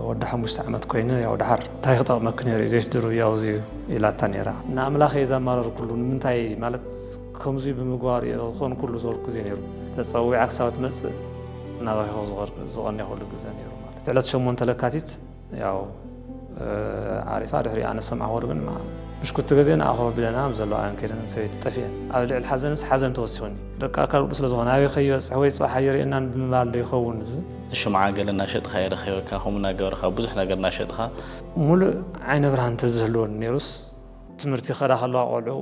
ወዲ ሓሙሽተ ዓመት ኮይነ፣ ያው፣ "ደሓር እንታይ ክጠቕመኪ ነይሩ እዩ ዘይትድርብዮ ኣብዚ?" ኢላታ ነይራ። ንኣምላኽ እየ ዘማረርኩሉ። ንምንታይ ማለት፣ ከምዚ ብምግባር እየ ዝኾን ኩሉ ዝበልኩ ግዜ ነይሩ። ተጸዊዓ ክሳብ ትመጽእ ናባኺ ዝቐር-፣ ዝቐንየኹሉ ግዜ ነይሩ ማለት። ዕለት ሸሞንተ ለካቲት፣ ያው፣ ዓሪፋ፣ ድሕሪ ኣነ ሰማዕኹ ግን፣ ማ-፣ ምሽኩቲ ግዜ ንኣኸ ቢለና ኣብ ዘለዋ እየን ከይደን ሰበይቲ ጠፊአን። ኣብ ልዕሊ ሓዘንስ ሓዘን ተወሲኹኒ። ደቂ ኣካል ጉዱእ ስለ ዝኾነ ኣበይ ከይበጽሕ ወይ ጽባሕ ኣየርእየናን ብምባል ዶ ይኸውን ዝብል? ሽምዓ ገለ እናሸጥኻ የረኸበካ፣ ከምኡ እናገበርካ ብዙሕ ነገር እናሸጥኻ። ሙሉእ ዓይነ ብርሃን እንተዝህልወኒ ነይሩስ፣ ትምህርቲ ከዳ ከለዋ ቆልዑ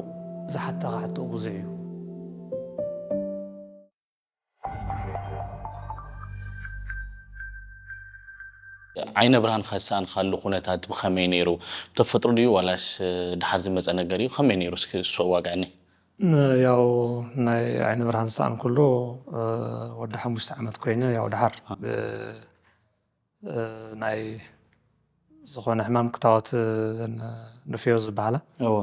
ዝሓተኻ ሕቶ ብዙሕ እዩ። ዓይነ ብርሃንካ ዝሰኣንካሉ ኩነታት ብኸመይ ነይሩ? ብተፈጥሮ ድዩ ዋላስ ድሓር ዝመጸ ነገር እዩ? ከመይ ነይሩ? እስኪ እሱ ኣዋግዐኒ። ን-፣ ያው ናይ ዓይነ ብርሃን ዝሰኣንኩሉ፣ እ፣ ወዲ ሓሙሽተ ዓመት ኮይነ፣ ያው ድሓር ብ-፣ እ፣ ናይ ዝኾነ ሕማም ክታወት፣ እ፣ ዘን-፣ ንፍዮ ዝበሃላ እዎ።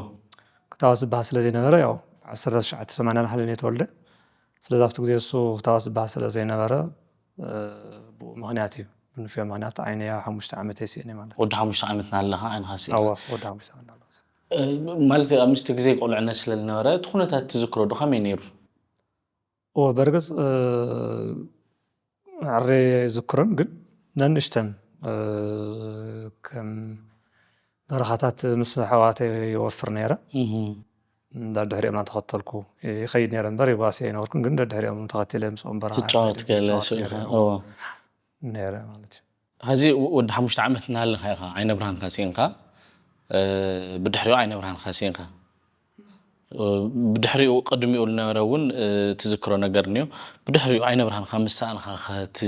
ክታወት ዝበሃል ስለ ዘይነበረ፣ ያው ዓሰርተ ትሽዓተ ሰማንያ ሓደ እየ ተወልደ። ስለዚ ኣብቲ ግዜ እሱ ክታወት ዝበሃል ስለ ዘይነበረ፣ እ፣ ብኡ ምኽንያት እዩ። ብንፍዮ ምኽንያት ዓይነ ያው ሓሙሽተ ዓመት እየ ስእኒ ማለት እዩ። ወዲ ሓሙሽተ ዓመት እናሃለኻ ዓይንኻ ስኢንካ? እወ፣ ወዲ ሓሙሽተ ዓመት እናሃለኹ። እ፣ ማለት ኣብ ምስቲ ግዜ ቁልዕነት ስለ ዝነበረ፣ እቲ ኩነታት ትዝክሮ ዶ? ከመይ ነይሩ? እወ፣ በርግጽ፣ እ፣ ኣረ ይዝክሮን፣ ግን ነንእሽተን፣ እ፣ ከም በረኻታት ምስ ኣሕዋተይ ይወፍር ነይረ። እህ። እንዳ ድሕሪኦም እናተኸተልኩ ይኸይድ ነይረ እምበር፣ ይጓሲ ኣይነበርኩን፣ ግን ደድሕሪኦም ተኸቲለ ምስኦም በረኻ ትጫወት ይኸይድ፣ ገለ ይጫወት ስእልኻ፣ ነይረ። እዎ። ነይረ ማለት እዩ። ሐዚ ወ-፣ ወዲ ሓሙሽተ ዓመት እናሃለኻ ኢኻ ዓይነ ብርሃንካ ስኢንካ፣ እ፣ ብድሕሪኡ ዓይነ ብርሃንካ ስኢንካ። እ፣ ብድሕሪኡ ቅድሚኡ ዝነበረ እውን፣ እ፣ ትዝክሮ ነገር እኒኦ። ብድሕሪኡ ዓይነ ብርሃንካ ምስ ሰኣንካ ኸ እቲ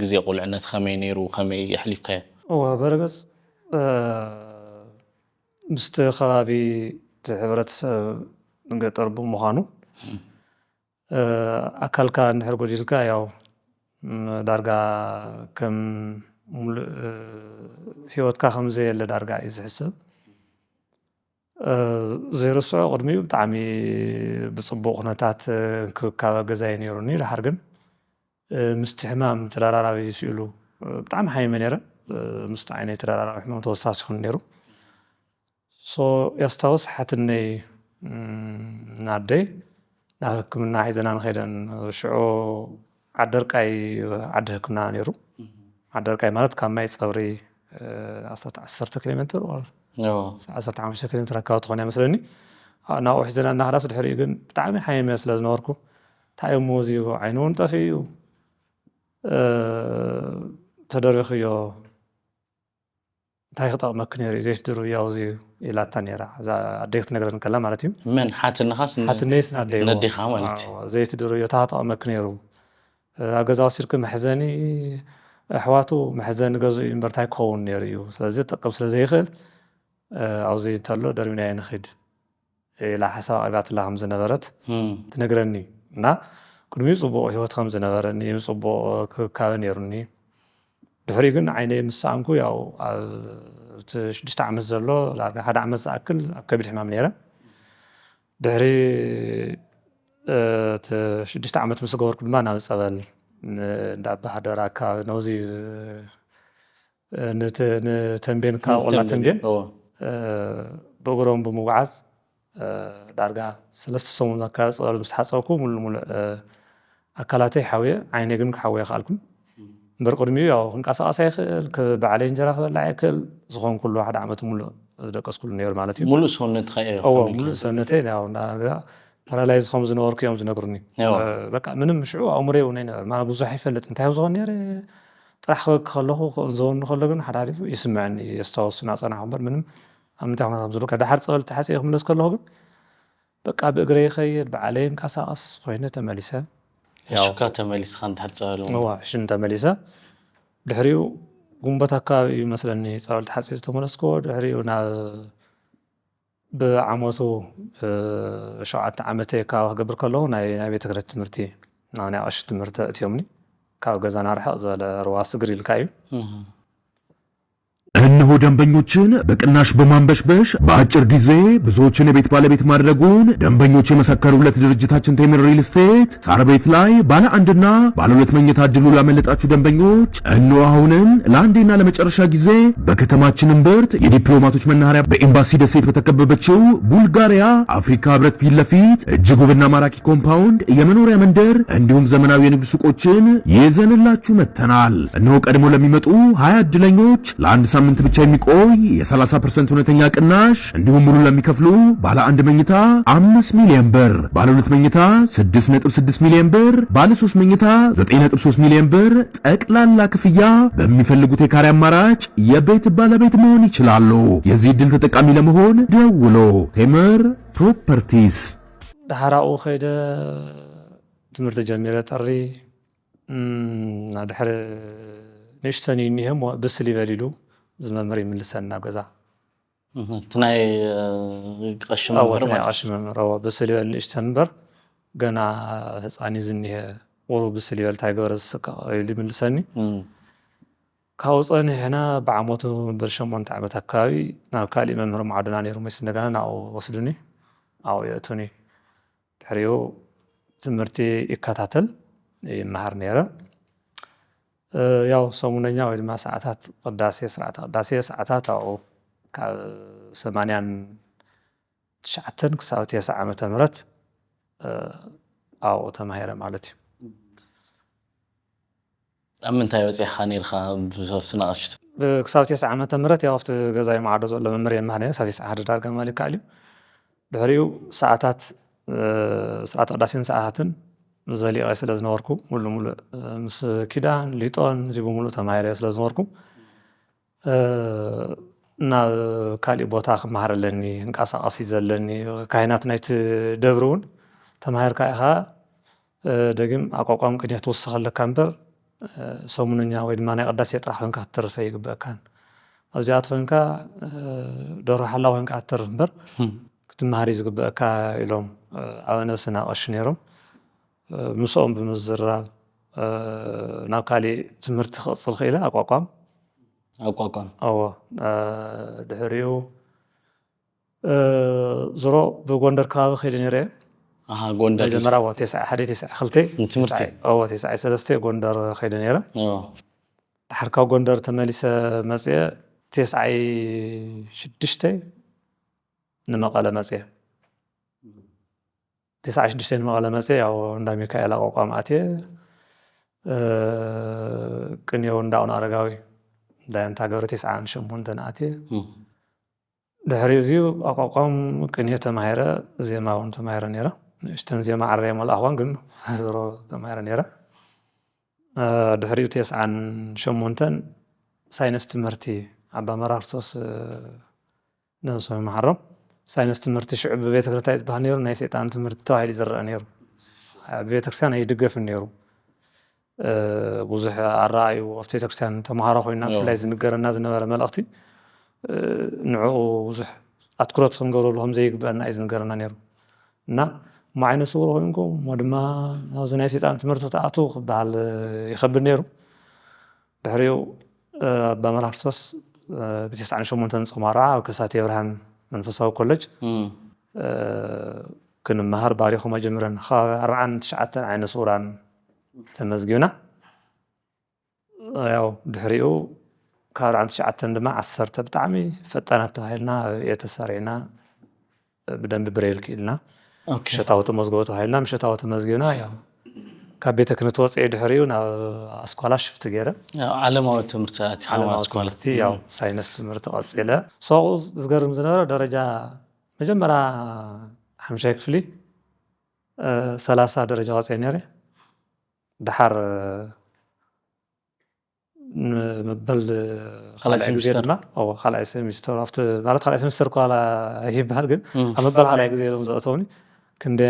ግዜ ቁልዕነት ኸመይ ነይሩ፣ ኸመይ የሕሊፍካዮ? እወ፣ በርግጽ፣ እ፣ ምስቲ ከባቢ እቲ ሕብረተሰብ ገጠር ብምዃኑ፣ እ፣ ኣካልካ እንድሕር ጎዲልካ፣ ያው፣ ም፣ ዳርጋ ከም ሙሉእ፣ እ፣ ህይወትካ ከም ዘየለ ዳርጋ እዩ ዝሕሰብ። እ፣ ዘይርስዖ ቅድሚኡ ብጣዕሚ ብጽቡቕ ኩነታት፣ እ፣ እንክብካበ ገዛይ ነይሩኒ። ድሓር ግን፣ እ፣ ምስቲ ሕማም ተደራራቢ ስኢሉ፣ እ፣ ብጣዕሚ ሓሚመ ነይረ። እ፣ ምስቲ ዓይነይ ተደራራቢ ሕማም ተወሳሲኹኒ ነይሩ። ሶ የስታውስ ሓትነይ፣ ም፣ ናደይ ናብ ሕክምና ሒዘና ንኸይደን። ሽዑ ዓደርቃይ ዓዲ ሕክምና ነይሩ። ዓደርቃይ ማለት ካብ ማይ ጸብሪ፣ እ፣ ኣስታት ዓሰርተ ኪሎ ሜትር ኦር እዎ። ዓሰርተ ሓሙሽተ ኪሎ ሜትር ኣካባቢ ትኾን እያ መስለኒ። ኣ-፣ ናብኡ ሒዘና እናኸዳስ ድሕሪኡ ግን ብጣዕሚ ሓሚመ ስለ ዝነበርኩ፣ እንታይ እሞ እዚ ዓይኑ እውን ጠፊኡ እዩ፣ እ፣ ተደሪኽዮ እንታይ ክጠቕመኪ ነይሩ እዩ ዘይትድርብዮ ኣብዚ ኢላታ ነይራ። እዛ ኣደይ ክትነግረኒ ከላ ማለት እዩ። መን? ሓትንኻስ ን-፣ ሓትነይስ ንኣደይ፣ ነዲኻ ማለት እዩ። ኣዎ፣ ዘይትድርብዮ እንታይ ክጠቕመኪ ነይሩ? ኣብ ገዛ ወሲድኪ መሕዘኒ ኣሕዋቱ፣ መሕዘኒ ገዝኡ እዩ እምበር እንታይ ክኸውን ነይሩ እዩ? ስለዚ ክጠቅም ስለ ዘይኽእል፣ ኣብዚ እንተሎ ደርቢናዮ ንኺድ ኢላ ሓሳብ ኣቕሪባትላ ከም ዝነበረት እም። ትነግረኒ። እና ቅድሚኡ ጽቡቕ ህይወት ከም ዝነበረኒ፣ ጽቡቕ ክብካበ ነይሩኒ። ድሕሪኡ ግን ዓይነይ ምስ ሰኣንኩ፣ ያው ኣብ እቲ ሽዱሽተ ዓመት ዘሎ ዳርጋ ሓደ ዓመት ዝኣክል ኣብ ከቢድ ሕማም ነይረ። ድሕሪ፣ እ፣ እቲ ሽዱሽተ ዓመት ምስ ገበርኩ ድማ ናብ ጸበል፣ ን-፣ እንዳ ኣባ ሃደራ ኣካባቢ ነዚ፣ እ፣ ንተ-፣ ንተንቤን ካብ ቆላ ንተንቤን፣ ተንቤን፣ እዎ። እ፣ ብእግሮም ብምጉዓዝ፣ እ፣ ዳርጋ ሰለስተ ሰሙን ኣካባቢ ጸበል ምስ ተሓጸብኩ፣ ሙሉእ ሙሉእ፣ እ፣ ኣካላተይ ሓውየ፣ ዓይነይ ግን ክሓውየ ኣይከኣልኩን። እምበር ቅድሚኡ ያው ክንቀሳቐስ ኣይክእል፣ ክ-፣ ባዕለይ እንጀራ ክበልዕ ኣይክእል፣ ዝኾንኩሉ ሓደ ዓመት ሙሉእ ዝደቀስኩሉ ነይሩ ማለት እዩ። ሙሉእ ሰውነትካ እዩ እዎ፣ ከቢድካ ሙሉእ ዘሎ። ሰውነተይ ያው እንዳ-፣ ፓራላይዝ ከም ዝነበርኩ እዮም ዝነግሩኒ። እዎ። እ፣ በቃ ምንም ሽዑ ኣእምሮይ እውን ኣይነበረ። ማለት ብዙሕ ኣይፈልጥ፣ እንታይ ከም ዝኾን ነይረ፣ ጥራሕ ክበኪ ከለኹ፣ ክቕንዘወኒ ከሎ ግን ሓዳሪፉ ይስምዐኒ፣ የስታውሱ እናጸናሕኩ እምበር ምንም ኣብ ምንታይ ኩነታት ከም ዘለኹ። ደሓር ጸበል ተሓጽየ ክምለስ ከለኹ ግን በቃ ብእግረይ ይኸይድ፣ ባዕለይ ይንቀሳቐስ ኮይነ ተመሊሰ። ያው ሕሹካ ተመሊስካ እንድሕር ጸበል እውን። እዋ፣ ሕሽን ተመሊሰ። ድሕሪኡ ግንቦት ኣካባቢ እዩ መስለኒ ጸበል ተሓጽየ ዝተመለስኩዎ። ድሕሪኡ ናብ ብዓመቱ፣ እ፣ ሸውዓተ ዓመተይ ኣካባቢ ክገብር ከለኹ ናይ፣ ናይ ቤተ ክህነት ትምህርቲ ናብ ናይ ቀሺ ትምህርቲ ኣእትዮምኒ። ካብ ገዛና ርሕቕ ዝበለ ሩባ ስግር ኢልካ እዩ። እህ። እነሆ ደንበኞችን በቅናሽ በማንበሽበሽ በአጭር ጊዜ ብዙዎችን የቤት ባለቤት ማድረጉን ደንበኞች የመሰከሩለት ድርጅታችን ቴምር ሪል ስቴት ሳር ቤት ላይ ባለ አንድና ባለ ሁለት መኝታ እድሉ ላመለጣችሁ ደንበኞች እነሆ አሁንም ለአንዴና ለመጨረሻ ጊዜ በከተማችን እምብርት የዲፕሎማቶች መናኸሪያ በኤምባሲ ደሴት በተከበበችው ቡልጋሪያ አፍሪካ ህብረት ፊት ለፊት እጅግ ውብና ማራኪ ኮምፓውንድ የመኖሪያ መንደር እንዲሁም ዘመናዊ የንግድ ሱቆችን ይዘንላችሁ መጥተናል። እነሆ ቀድሞ ለሚመጡ ሀያ እድለኞች ለአንድ ሳምንት ብቻ የሚቆይ የ30% እውነተኛ ቅናሽ እንዲሁም ሙሉ ለሚከፍሉ ባለ አንድ መኝታ አምስት ሚሊዮን ብር፣ ባለ ሁለት መኝታ ስድስት ነጥብ ስድስት ሚሊዮን ብር፣ ባለ ሶስት መኝታ ዘጠኝ ነጥብ ሶስት ሚሊዮን ብር ጠቅላላ ክፍያ በሚፈልጉት የካሬ አማራጭ የቤት ባለቤት መሆን ይችላሉ። የዚህ እድል ተጠቃሚ ለመሆን ደውሎ ቴምር ፕሮፐርቲስ። ዳሕራኡ ከይደ ትምህርቲ ጀሚረ ጥሪ። እም፣ ድሕሪ ንእሽተን እዩ እኒሀ እሞ ብስል ይበል ኢሉ እዚ መምህር ይምልሰኒ ናብ ገዛ። እቲ ናይ እ፣ ቀሺ እዎ፣ መምህር እቲ ናይ ማለት ቀሺ መምህር እዎ፣ ብስል ይበል ንእሽተን እምበር ገና ህፃን እዩ ዝኒሀ፣ ቁሩብ ብስል ይበል እንታይ ገበረ ዝስቀቕ ኢሉ ይምልሰኒ። እም፣ ካብኡ ፀኒሕና ብዓመቱ በል ሸሞንተ ዓመት ኣካባቢ ናብ ካሊእ መምህር ማዕዶና ነይሩ መስ እንደገና ናብኡ ወስዱኒ። ኣብኡ የእቱኒ። ድሕሪኡ ትምህርቲ ይከታተል ይመሃር ነይረ። እ፣ ያው ሰሙነኛ ወይ ድማ ሰዓታት ቅዳሴ፣ ስርዓተ ቅዳሴ ሰዓታት ኣብኡ ካብ ሰማንያን ትሽዓተን ክሳብ ተስዓ ዓመተ ምህረት እ፣ ኣብኡ ተማሂረ ማለት እዩ። ኣብ ምንታይ በፂሕካ ነይርካ ብሰብቲ ናቐሽቱ? ክሳብ ተስዓ ዓመተ ምህረት ያው ኣብቲ ገዛይ ማዕዶ ዘሎ መምህር የመሃር ነይረ። ክሳብ ተስዓ ሓደ ዳርጋ ማለት ይከኣል እዩ። ድሕሪኡ ሰዓታት እ፣ ስርዓተ ቅዳሴን ሰዓታትን ዘሊቐ ስለ ዝነበርኩ ሙሉ ሙሉ እ፣ ምስ ኪዳን ሊጦን እዚ ብምሉእ ተማሂረ ስለ ዝነበርኩ እ፣ ናብ ካሊእ ቦታ ክመሃር ኣለኒ፣ ክንቀሳቐስ እዩ ዘለኒ። ካህናት ናይቲ ደብሪ እውን ተማሂርካ ኢኻ እ፣ ደጊም ኣቋቋም ቅኔ ትውስኽ ኣለካ እምበር እ፣ ሰሙነኛ ወይ ድማ ናይ ቅዳሴ ጥራሕ ኮይንካ ክትተርፍ ኣይግበእካን። ኣብዚኣ ኮይንካ እ፣ ደርሆ ሓላው ኮይንካ ክትተርፍ እምበር ክትመሃር እዩ ዝግበእካ ኢሎም እ፣ ኣበ ነብስና ቀሺ ነይሮም። እ፣ ምስኦም ብምዝራብ እ፣ ናብ ካሊእ ትምህርቲ ክቕፅል ክኢለ ኣቋቋም ኣቋቋም እዎ እ፣ ድሕሪኡ እ፣ ዝሮ ብጎንደር ከባቢ ከይደ ነይረ እየ። ኣሃ ጎንደር መጀመርያ እዎ፣ ተስዓ ሓደ ተስዓ ክልተ ንትምህርቲ? ተስዓ- እዎ፣ ተስዓ ሰለስተ ጎንደር ከይደ ነይረ። እዎ። ድሓር ካብ ጎንደር ተመሊሰ መፅየ ተስዓይ ሽዱሽተ ንመቐለ መፅየ። ተስዓይ ሽዱሽተ ንመቐለ መፅየ ያው እንዳ ሚካኤል ኣቋቋም ኣትየ እ፣ ቅኔው እንዳ ኣቡነ ኣረጋዊ እንዳ ኣንታ ገብረ ተስዓን ሸሞንተን ኣትየ። እም፣ ድሕሪ እዚ ኣቋቋም ቅኔ ተማሂረ፣ ዜማ እውን ተማሂረ ነይረ። ንእሽተን ዜማ ዓረየ መልኣኽዋን ግን ዝሮ ተማሂረ ነይረ። እ፣ ድሕሪኡ ተስዓን ሸሞንተን ሳይንስ ትምህርቲ ኣባ መራርስቶስ እ፣ ነብሶም ይመሓሮም። ሳይንስ ትምህርቲ ሽዑ ብቤተ ክርስቲያን ዝበሃል ነይሩ ናይ ሰይጣን ትምህርቲ ተባሂሉ ዝረአ ነይሩ። ኣብ ቤተክርስትያን ኣይድገፍን ነይሩ። እ፣ ብዙሕ ኣረኣዩ ኣብቲ ቤተክርስትያን ተምሃሮ ኮይና እዎ። ብፍላይ ዝንገረና ዝነበረ መልእኽቲ እ፣ ንዕኡ ብዙሕ ኣትኩረት ክንገብረሉ ከም ዘይግበአና እዩ ዝንገረና ነይሩ። እና እሞ ዓይነ ስውር ኮይንኩም እሞ ድማ ናብዚ ናይ ሰይጣን ትምህርቲ ክትኣትዉ ክበሃል ይኸብድ ነይሩ። ድሕሪኡ እ፣ ኣባ መርሃ ክርስቶስ እ፣ ብተስዓን ሸሞንተን ጾም ኣርዓ ኣብ ከሳቴ ብርሃን መንፈሳዊ ኮለጅ እም፣ እ፣ ክንመሃር ባሪኹም ኣጀምረን። ከባቢ ኣርብዓን ትሽዓተን ዓይነ ስውራን ተመዝጊብና። ያው ድሕሪኡ ካብ ኣርብዓን ትሽዓተን ድማ ዓሰርተ ብጣዕሚ ፈጣናት ተባሂልና ኣብ ኤተ ሰሪዕና ብደንቢ ብሬል ክኢልና ኦኬ። ምሸታዊ ተመዝግቦ ተባሂልና ምሸታዊ ተመዝጊብና ያው ካብ ቤተ ክህነት ወፅኤ ድሕሪኡ ናብ ኣስኳላ ሽፍቲ ገይረ ያው ዓለማዊ ትምህርቲ ኣቲኻ ዓለማዊ ኣስኳላ። ትምህርቲ ያው ሳይንስ ትምህርቲ ቀፂለ። ሰብኡ ዝገርም ዝነበረ ደረጃ መጀመርያ ሓምሻይ ክፍሊ እ፣ ሰላሳ ደረጃ ወፅኤ ነይረ። ድሓር እ፣ ንመበል ካልኣይ ካልኣይ ግዜ ሴሚስተር። ድማ እዎ፣ ካልኣይ ሴሚስተር ኣብቲ ማለት ካልኣይ ሴሚስተር እኳ ይበሃል ግን እም። ኣብ መበል ካልኣይ ግዜ እዮም ዘእተውኒ። ክንደ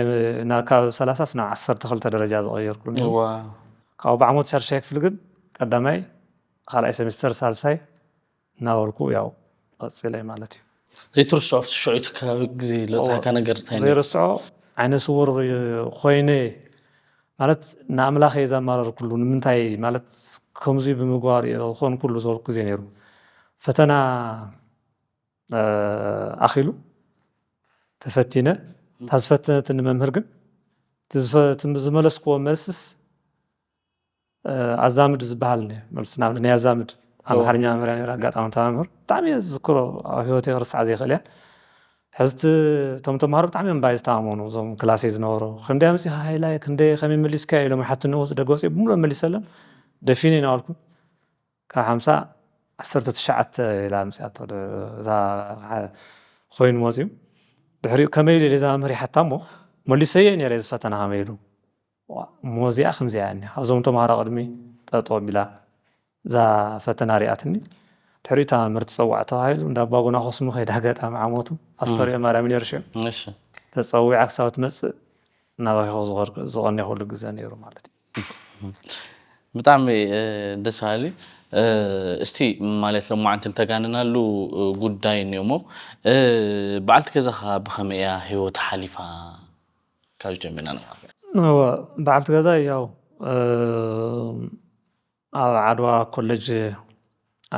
ናብ ካብ ሰላሳ ናብ ዓሰርተ ክልተ ደረጃ ዝቐየርኩ ነይሩ። እዋ። ካብኡ ብዓመቱ ሻድሻይ ክፍሊ ግን ቀዳማይ ካልኣይ ሴሚስተር ሳልሳይ እናበልኩ ያው ቀፂለ ማለት እዩ። ዘይትርስዖ ኣብቲ ሽዑ እቲ ከባቢ ግዜ ለብፅሓካ ነገር እንታይ ነይሩ? ዘይርስዖ ዓይነ ስውር ኮይነ ማለት ንኣምላኽ እየ ዘማረርኩሉ ንምንታይ ማለት ከምዚ ብምግባር እየ ዝኾንኩሉ ዝበልኩ ግዜ ነይሩ። ፈተና ኣኺሉ ተፈቲነ። እታ ዝፈተነትኒ መምህር ግን ዝመለስክዎ መልስስ ኣዛምድ ዝበሃል መልስ ናብ ናይ ኣዛምድ ኣምሓርኛ መምህር ነራ። ኣጋጣሚ ተማምህር ብጣዕሚ እየ ዝዝክሮ፣ ኣብ ህይወት ክርስዓ ዘይክእል እያ። ሕዝቲ እቶም ተምሃሮ ብጣዕሚ እዮም ባይ ዝተኣመኑ፣ እዞም ክላሰይ ዝነበሩ። ክንደይ ኣምፂኻ ሃይላይ፣ ክንደይ ከመይ መሊስካ ኢሎም ሓትኒ ወፅ ደገ ወፂ ብምሎ መሊሰለን። ደፊነ ኢና በልኩ። ካብ ሓምሳ ዓሰርተ ትሽዓተ ኢላ ኣምፅኣቶ፣ እዛ ኮይኑ መፅዩ። ድሕሪኡ ከመይ ኢሉ ኢለ እዛ መምህር ይሓታ እሞ መሊሰዮ ነይረ እዚ ፈተና ከመይ ኢሉ። እሞ እዚኣ ከምዚኣ እያ እኒኣ። ኣብዞም ተምሃሮ ቅድሚ ጠጠው ቢላ እዛ ፈተና ሪኣትኒ። ድሕሪኡ እታ መምህር ትፀዋዕ ተባሂሉ እንዳ ኣባጉና ኮስሞ ከይዳ፣ ኣጋጣሚ ዓመቱ ኣስተርእዮ ማርያም ነይሩ ሽዑ። ተፀዊዓ ክሳብ ትመፅእ እናባኺኹ ዝቐር- ዝቐኔኹሉ ግዜ ነይሩ ማለት እዩ። ብጣዕሚ ደስ በሃሊ። እስቲ ማለት ሎማዓንቲ ልተጋነናሉ ጉዳይ እኒኦሞ፣ በዓልቲ ገዛኻ ብኸመይ እያ ህይወት ሓሊፋ? ካብ ጀሚርና ንካ እወ፣ በዓልቲ ገዛ ያው ኣብ ዓድዋ ኮሌጅ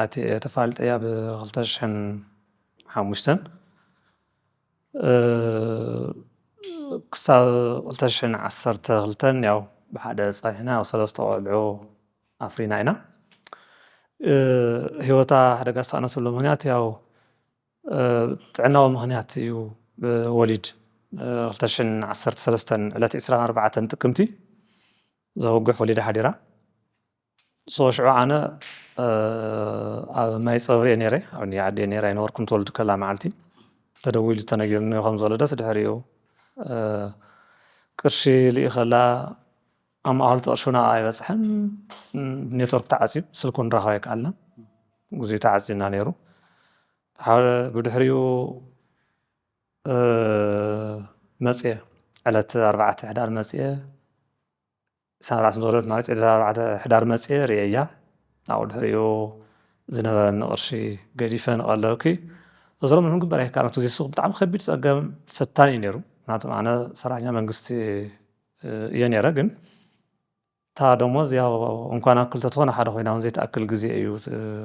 ኣቲ ተፋልጠያ ብ ክልተ ሽሕን ሓሙሽተን ክሳብ ክልተ ሽሕን ዓሰርተ ክልተን ያው ብሓደ ፀኒሕና፣ ያው ሰለስተ ቆልዑ ኣፍሪና ኢና። ህይወታ ሓደጋ ዝተቐነተሉ ምክንያት ያው ጥዕናዊ ምክንያት እዩ። ወሊድ ክልተ ሽሕን ዓሰርተ ሰለስተን ዕለት ዕስራን ኣርባዕተን ጥቅምቲ ዘወግሕ ወሊዳ ሓዲራ። ሶ ሽዑ ኣነ ኣብ ማይ ፀብሪ እየ ነይረ፣ ኣብ ዓዲ እየ ነይረ ኣይነበርኩን። ትወልድ ከላ መዓልቲ ተደዊሉ ተነጊሩኒ ከም ዝወለደት። ድሕሪኡ ቅርሺ ልኢኸላ ኣብ ማእኸል ቅርሹና ኣይበፅሐን። ኔትወርክ ተዓፅዩ፣ ስልኩ ንራኸብ ኣይከኣልና፣ ግዜኡ ተዓፅዩና ነይሩ። ብድሕሪኡ መፅየ፣ ዕለት ኣርባዕተ ሕዳር መፅየ፣ ሳራስ ንወረደት ማለት ዕለት ኣርባዕተ ሕዳር መፅየ ርእየያ። ኣብኡ ድሕሪኡ ዝነበረኒ ቅርሺ ገዲፈ ንቐለብኪ። ዞሮ ምንም ግበር ኣይከኣል። ኣብቲ ግዜ እሱ ብጣዕሚ ከቢድ ፀገም ፈታኒ እዩ ነይሩ። ምክንያቱ ኣነ ሰራሕተኛ መንግስቲ እየ ነይረ፣ ግን እታ ደሞዝ ያው እንኳን ኣብ ክልተ ትኾን ሓደ ኮይና እውን ዘይትኣክል ግዜ እዩ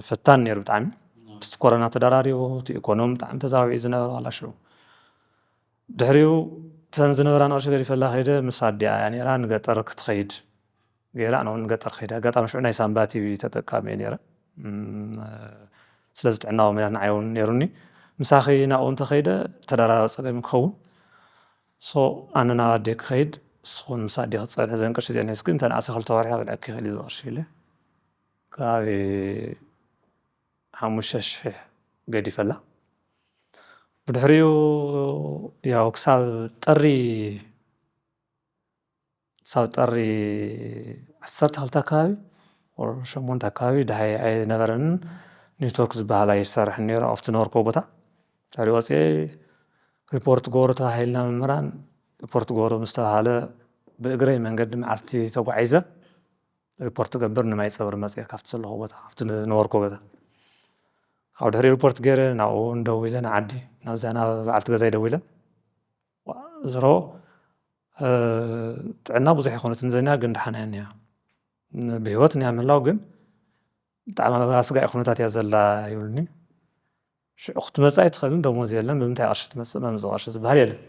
ፈታኒ ነይሩ ብጣዕሚ። ምስቲ ኮረና ተደራሪቡ እቲ ኢኮኖሚ ብጣዕሚ ተዛዊዑ ዝነበረ ዋላ ሽዑ። ድሕሪኡ እተን ዝነበራ ንቕርሺ ገዲፈላ ከይደ ምስ ኣዲኣ እያ ነይራ ንገጠር ክትኸይድ ገይራ፣ ኣነ እውን ንገጠር ከይደ። ኣጋጣሚ ሽዑ ናይ ሳምባ ቲቪ ተጠቃሚ እየ ነይረ። ስለዚ ጥዕናዊ ምክንያት ንዓይ እውን ነይሩኒ። ምሳኺ ናብኡ እንተኸይደ ተደራራቢ ፀገም ክኸውን። ሶ ኣነ ናብ ኣዴ ክኸይድ፣ ንስኹን ምስ ኣዴ ክትፀንሒ፣ ዘን ቅርሺ እዚአን ሒዝኪ እንተ ንኣሰ ክልተ ወርሒ ኣብልዐኪ ይኽእል እዩ ዝቕርሺ ኢለ። ከባቢ ሓሙሽተ ሽሕ ገዲፈላ። ብድሕሪኡ ያው ክሳብ ጥሪ ክሳብ ጥሪ ዓሰርተ ክልተ ኣካባቢ ሸሞንተ ኣካባቢ ድሃይ ኣይነበረንን። ኔትወርክ ዝበሃል ኣይሰርሕን ነይሩ ኣብቲ ነበርኮ ቦታ። ድሕሪ ወፅኤ ሪፖርት ገበሩ ተባሂልና መምህራን ሪፖርት ገበሩ ምስ ተባሃለ ብእግረይ መንገዲ መዓልቲ ተጓዒዘ ሪፖርት ገብር ንማይ ፀብሪ መፅኤ ካብቲ ዘለኹ ቦታ ካብቲ ነበርኮ ቦታ ካብ ድሕሪ ሪፖርት ገይረ ናብኡ እንደው ኢለ ንዓዲ ናብዛ ናብ በዓልቲ ገዛይ ደው ኢለ ዝሮ ጥዕና ብዙሕ ይኮነትን ዘኒያ ግን ደሓና እያ ብህይወት እኒያ ምህላው ግን ብጣዕሚ ኣብ ኣስጋኢ ኩነታት እያ ዘላ ይብሉኒ። ሽዑ ክትመፅእ ኣይትኽእልን፣ ደሞዝ የለን፣ ብምንታይ ቅርሺ ትመፅእ፣ መምፅእ ቅርሺ ዝበሃል የለን።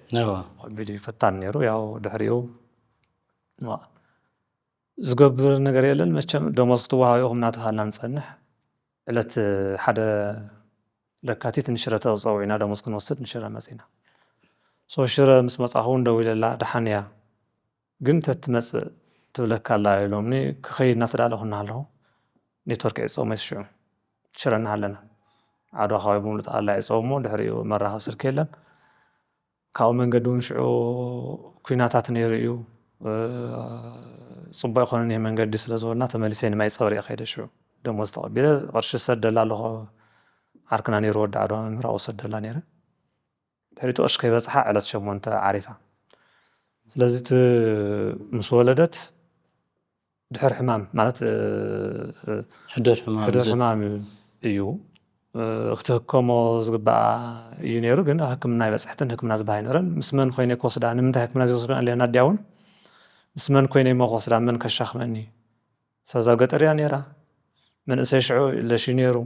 ከቢድ እዩ፣ ፈታን ነይሩ። ያው ድሕሪኡ ዝገብር ነገር የለን መቸም፣ ደሞዝ ክትወሃብ ኢኹም እናተባሃልና ንፀንሕ። ዕለት ሓደ ለካቲት ንሽረ ተፀዊዕና ደሞዝ ክንወስድ ንሽረ መፂና። ሶ ሽረ ምስ መፃኹ እውን ደው ኢለላ ደሓን እያ ግን ተትመፅእ ትብለካ ኣላ ኢሎምኒ። ክኸይድ እናተዳለኹ እናሃለኹ ኔትወርክ ዕፀሙ የስሽዑ ሽረ እናሃለና ዓድዋ ከባቢ ብምሉእ ጠቕላላ ዕፀው እሞ ድሕሪኡ መራኸብ ስልኪ የለን። ካብኡ መንገዲ እውን ሽዑ ኩናታት ነይሩ እዩ። ፅቡቅ ይኮነን ይህ መንገዲ ስለዝበልና ተመሊሰ ንማይ ፀብሪ ከይደ ሽዑ ደሞዝ ተቐቢለ ቅርሺ ሰደላ ኣለኹ ዓርክና ነይሩ ወዲ ዓድዋ መምህር ኣብኡ ሰደላ ነይረ። ድሕሪቱ ቅርሺ ከይበፅሓ ዕለት ሸሞንተ ዓሪፋ። ስለዚ እቲ ምስ ወለደት ድሕር ሕማም ማለት ሕድር ሕማም እዩ ክትህከሞ ዝግባኣ እዩ ነይሩ። ግን ኣብ ሕክምና ይበፅሕትን ሕክምና ዝበሃ ኣይነረን። ምስ መን ኮይነ ክወስዳ ንምንታይ ሕክምና ዝወስዳ ኣለና ኣዲያ እውን ምስ መን ኮይነ ሞ ክወስዳ መን ከሻኽመኒ ሰዛ ገጠር እያ ነይራ። መንእሰይ ሽዑ ለሽዩ ነይሩ።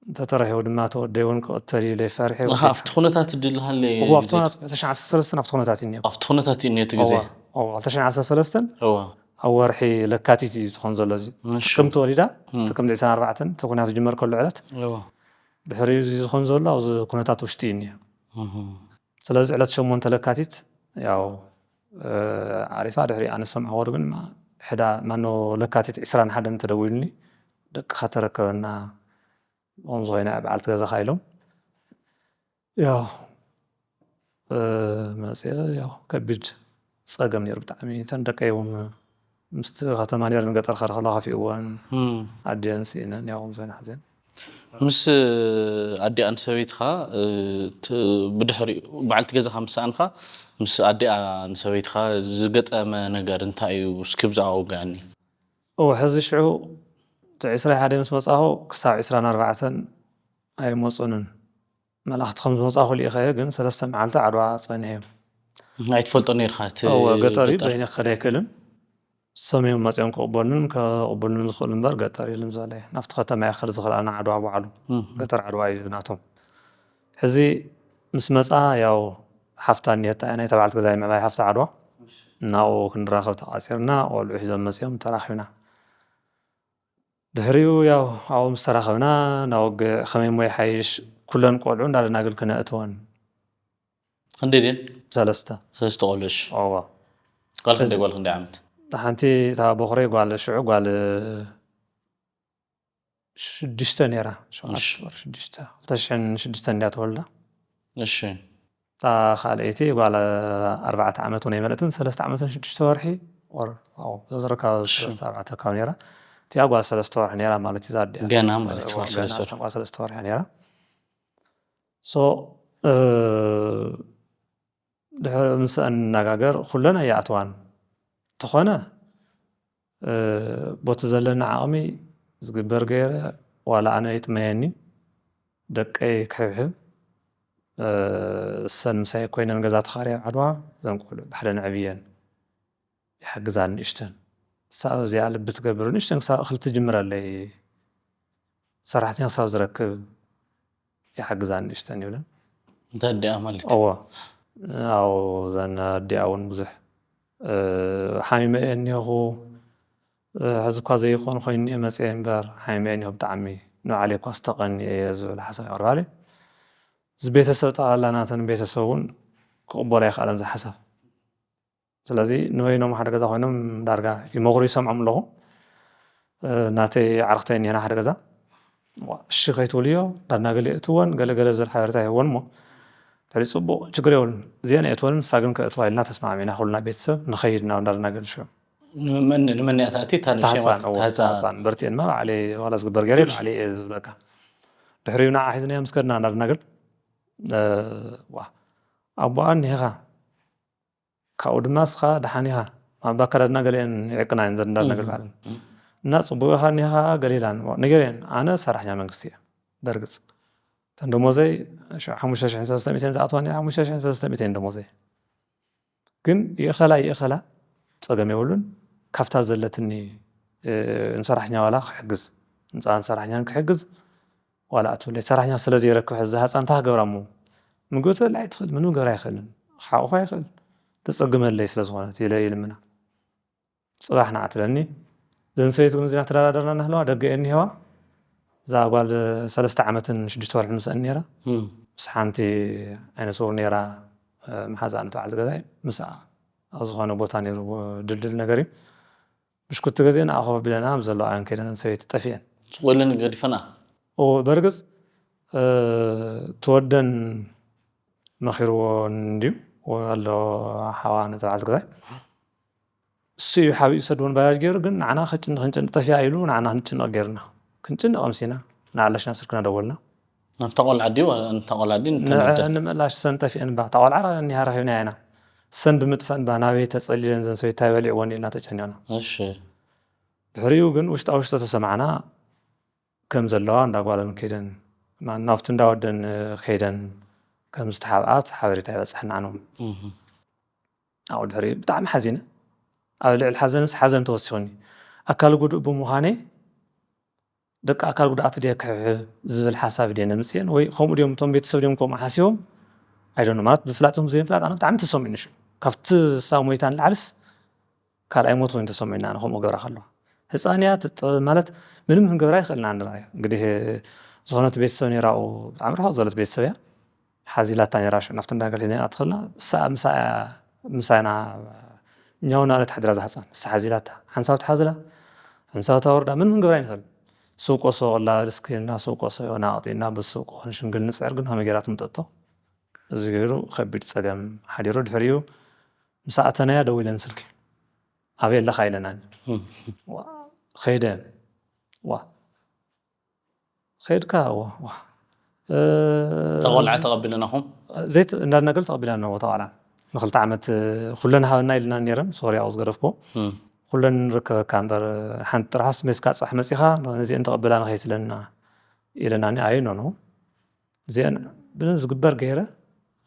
እንተተረኺቡ ድማ ተወደይ እውን ክቕተል ኢለ ፈርሒ ኣብቲ ኩነታት ድልሃለ ኣብቲ ኩነታት ክልተ ሽሕን ዓሰርተ ሰለስተን ኣብቲ ኩነታት እዩ ነይሩ። ኣብቲ ኩነታት እዩ ነቲ ግዜ እዋ፣ እዋ፣ ክልተ ሽሕን ዓሰርተ ሰለስተን እዋ ኣብ ወርሒ ለካቲት እዩ ዝኾን ዘሎ። እዚ እሺ ጥቅምቲ ወሊዳ እም። ጥቅምቲ ዕስራን ኣርባዕተን እቲ ኩናት ዝጅመር ከሎ ዕለት እዋ ድሕሪኡ እዚ ዝኾን ዘሎ ኣብዚ ኩነታት ውሽጢ እዩ እኒኦ። እህ ስለዚ ዕለት ሸሞንተ ለካቲት ያው እ፣ ዓሪፋ ድሕሪ ኣነ ዝሰምዕዎ ግን ማ- ሕዳ ማኖ ለካቲት ዕስራን ሓደን ተደዊሉኒ ደቅኻ ተረከበና ከምዚ ኮይና በዓልቲ ገዛኻ ኢሎም ያው እ፣ መፅአ ያው ከቢድ ፀገም ነይሩ ብጣዕሚ። እተን ደቀይ እውን ምስቲ ከተማ ነይረን ገጠር ከደ ከለዋ ከፊእወን እም። ኣዲአን ስኢነን ያው ከምዚ ኮይና ሓዘን ምስ ኣዲኣን ሰበይትኻ እ፣ ት- ብድሕሪኡ በዓልቲ ገዛኻ ምስ ሰኣንካ ምስ ኣዲኣን ሰበይትኻ ዝገጠመ ነገር እንታይ እዩ? እስኪ ብዛዕባ ውግዕኒ እዎ ሕዚ ሽዑ እቲ ዕስራ ሓደ ምስ መጻኹ ክሳብ ዕስራን ኣርባዕተን ኣይመጹንን። መልእኽቲ ከም ዝመጻኹ ልኢኸ ግን ሰለስተ መዓልቲ ዓድዋ ጸኒሐ እዮም። ኣይትፈልጦ ነርካ እቲ እወ ገጠር እዩ ገጠር? በይነ ክኸደ ኣይክእልን። ሰም እዮም መጺኦም ክቕበሉን ከቕብሉን ዝኽእሉ እምበር ገጠር የለን ዘለየ ናብቲ ከተማ እየ ክኸድ ዝኽእል ኣነ ዓድዋ ባዕሉ እም። ገጠር ዓድዋ እዩ ናቶም። ሕዚ ምስ መጻ ያው ሓፍታ እኒሀታ እያ ናይታ በዓልቲ ገዛይ ምዕባይ ሓፍታ ዓድዋ ናብኡ ክንራኸብ ተቓጺርና ቆልዑ ሒዞም መጺኦም ተራኺብና። ድሕሪኡ ያው ኣብኡ ምስ ተራኸብና ናብ ውግዕ ከመይ እሞ ይሓይሽ ኩለን ቆልዑ እንዳደናግል ክነእትወን ክንደይ ድን ሰለስተ ሰለስተ ቆልዑሽ እዋ ጓል ክንደይ ጓል ክንደይ ዓመት? ሓንቲ እታ በኹረይ ጓል ሽዑ ጓል ሽዱሽተ ነይራ ሸውዓተ እሺ። ወር ሽዱሽተ ክልተ ሽሕን ሽዱሽተ እንድያ ተወልዳ። እሺ እታ ካልኣይቲ ጓል ኣርባዕተ ዓመት እውን ኣይመለትን ሰለስተ ዓመትን ሽዱሽተ ወርሒ ወር ኣዎ ዘዝረካ ሰለስተ ኣርባዕተ ካብ ነይራ እቲኣ ጓል ሰለስተ ወርሒ ነይራ ማለት እዩ ዛዲያ ገና ማለት እዩ ጓል ሰለስተ ወርሒ። ጓል ሰለስተ ወርሒ ነይራ። ሶ እ፣ ድሕሪ ምስአን ንነጋገር ኩለን ኣይኣትዋን እንተኾነ እ፣ ቦቲ ዘለኒ ዓቕሚ ዝግበር ገይረ ዋላ ኣነ ይጥመየኒ ደቀይ ክሕብሕብ እ፣ እሰን ምሳይ ኮይነን ገዛ ተኻርያ ዓድዋ ዘን ቆልዑ ብሓደ ነዕብየን ይሓግዛን ንእሽተን ክሳብ እዚኣ ልቢ ትገብር ንእሽተን ክሳብ እኽሊ ትጅምረለይ ሰራሕተኛ ክሳብ ዝረክብ ይሓግዛን ንእሽተን ይብለን። እንታይ ኣዲኣ ማለት እዎ ኣው ዘን ኣዲኣ እውን ብዙሕ እ፣ ሓሚመ እየ እኒሆኹ እ፣ ሕዚ እኳ ዘይኮን ኮይኑ እየ መፅየ እምበር ሓሚመ እየ እኒሆ ብጣዕሚ ንባዕለይ እኳ ዝተቐኒ እየ ዝብል ሓሳብ የቕርባለይ። እዚ ቤተሰብ ጠቕላላ ናተን ቤተሰብ እውን ክቕበሎ ኣይከኣለን እዚ ሓሳብ። ስለዚ ንበይኖም ሓደ ገዛ ኮይኖም ዳርጋ ይመኽሩ ይሰምዖም ኣለኹ። እ፣ ናተይ ዓርክተይ እኒሀና ሓደ ገዛ ዋ፣ እሺ ከይትብልዮ እንዳናገለ የእትወን ገለገለ ዝብል ሓበሬታ ይህወን እሞ ድሕሪ ፅቡቕ ችግር የብሉን እዚአን የእትወንን ንሳ ግን ከእትዋ ኢልና ተስማዕሚዕና ኩልና ቤተሰብ ንኸይድ ናብ እንዳናገል ሽዑ ንመን ንመን እያ ትኣቲ እታ ንእሽተይ ማለት ተሃፃን እዎ እታ ህፃ- ተሃፃን በርቲአን ማ ባዕለይ ዋላ ዝግበር ገይረ ባዕለይ እየ ዝብለካ ድሕሪኡ ንዓ ሒዝናዮ ምስ ከድና እንዳናገል እ፣ ዋ ኣቦኣ እኒሄኻ ካብኡ ድማ እስኻ ደሓን ኢኻ ኣብ ኣከዳድና ገሊአን ይዕቅና እየን እንዳናገል ባዕለን እና ፅቡቅ ኢኻ እኒኻ ገሊላን ንገሪአን ኣነ ሰራሕኛ መንግስቲ እየ በርግፅ እተን ደሞዘይ ሓሙሽተ ሽሕን ሰለስተ ሚእትን ዝኣትዋ ሓሙሽተ ሽሕን ሰለስተ ሚእትን ደሞዘይ ግን ይእኸላ ይእኸላ ፀገም የብሉን ካብታ ዘለትኒ እ፣ ንሰራሕኛ ዋላ ክሕግዝ ንፃን ሰራሕኛን ክሕግዝ ዋላ ኣትብለይ ሰራሕኛ ስለ ዘይረክብ ሕዚ ዝሃፃ እንታይ ክገብራ እሞ ምግቢ ትበልዕ ኣይትኽእል ምንም ገብራ ኣይኽእልን ክሓቑፋ ኣይኽእል ተፀግመለይ ስለ ዝኾነት ኢለ ይልምና ፅባሕ ንዓ ትለኒ ዘን ሰበይት ግን እዚና ተደራደርና እናህለዋ ደገ እኒሄዋ እዛ ጓል ሰለስተ ዓመትን ሽዱሽተ ወርሒ ምስአን ነይራ እም። ምስ ሓንቲ ዓይነ ስውር ነይራ እ፣ መሓዛኣ ነቲ በዓልቲ ገዛይ ምስኣ ኣብ ዝኾነ ቦታ ነይሩ ድልድል ነገር እዩ ብሽኩቲ ገዜ ንኣ ኮፍ ቢለና ኣብ ዘለዋ ኣን ከይደን ሰበይቲ ጠፊአን ስቕ ኢለን ገዲፈና ኦ በርግፅ እ፣ ትወደን መኺርዎ እንድዩ ኣሎ ሓዋ ነቲ በዓልቲ ገዛይ እሱ እዩ ሓቢኡ ሰድወን ባጃጅ ገይሩ ግን ንዓና ከጭንቕ ክንጭንቕ ጠፊኣ ኢሉ ንዓና ክንጭንቕ ገይርና ክንጭንቕ ኣምሲና ንኣለሽና ስልክና ደወልና ናብታ ቆልዓ ድዩ ናብታ ቆልዓ ድዩ ነተን ኣደ ንምእላሽ ሰን ጠፊአን ባ እታ ቆልዓ እኒሃ ረኺብና ኢና ሰን ብምጥፈን ባ ናበይ ተፀሊለን ዘን ሰበይታይ በሊዕወን ኢልና ተጨኒቕና እሺ ድሕሪኡ ግን ውሽጣ ውሽጦ ተሰማዕና ከም ዘለዋ እንዳጓለን ከይደን ማ- ናብቲ እንዳወደን ከይደን ከም ዝተሓብኣት ሓበሬታ ይበፅሐና ዓኖም እህ። ኣብኡ ድሕሪኡ ብጣዕሚ ሓዚነ ኣብ ልዕሊ ሓዘንስ ሓዘን ተወሲኹኒ ኣካል ጉዱእ ብምዃነይ ደቂ ኣካል ጉድኣት ድየ ክሕብሕብ ዝብል ሓሳብ ድየ ነምፅየን ወይ ከምኡ ድዮም እቶም ቤተሰብ ድዮም ከምኡ ሓሲቦም ኣይዶነ ማለት ብፍላጦም ዘይምፍላጥ ኣነ ብጣዕሚ ተሰሚዑኒ ሽዑ ካብቲ ሳብ ሞይታ ንላዕልስ ካልኣይ ሞት ኮይኑ ተሰሚዑና ኣነ ከምኡ ገብራ ከለዋ ህፃን እያ ትጠ- ማለት ምንም ክንገብራ ይኽእልና ንላ እንግዲህ ዝኾነት ቤተሰብ ነራኡ ብጣዕሚ ርሕቕ ዘለት ቤተሰብ እያ ሓዚላታ ነራ ሽዑ ናብቲ እንዳገል ሒዝና ኣትኽልና እሳ ምሳያ ምሳና እኛው ናለት ሓድራ ዝሓፃን እሳ ሓዚላታ ሓንሳው ትሓዝላ ሓንሳው ታወርዳ ምን ክንገብራ ይንኽእል ሱቆ ሶ ላ እስኪ እና ሱቆ ሶ ናቕጢ እና ብሱቆ ክንሽንግል ንፅዕር ግን ከመይ ገይራ ትምጠጦ እዚ ገይሩ ከቢድ ፀገም ሓዲሩ ድሕሪኡ ምስ ኣተናያ ደው ኢለን ስልኪ ኣበይ ኣለኻ ኢለናኒ ከይደን ዋ ከይድካ ዋ ዋ ተቆልዓ ተቐቢልናኹም ዘይት እንዳናገል ተቐቢላ ኣለዎ ተዋላ ንክልተ ዓመት ኩለን ሃበና ኢልና ነረን ሶርያ ዝገደፍኮ ኩለን ንርከበካ እምበር ሓንቲ ጥራሓስ ሜስካ ፅባሕ መፂኻ ነዚአን ተቐብላ ንኸይትለና ኢለናኒ ኣይ ኖ ኖ እዚአን ብዝግበር ገይረ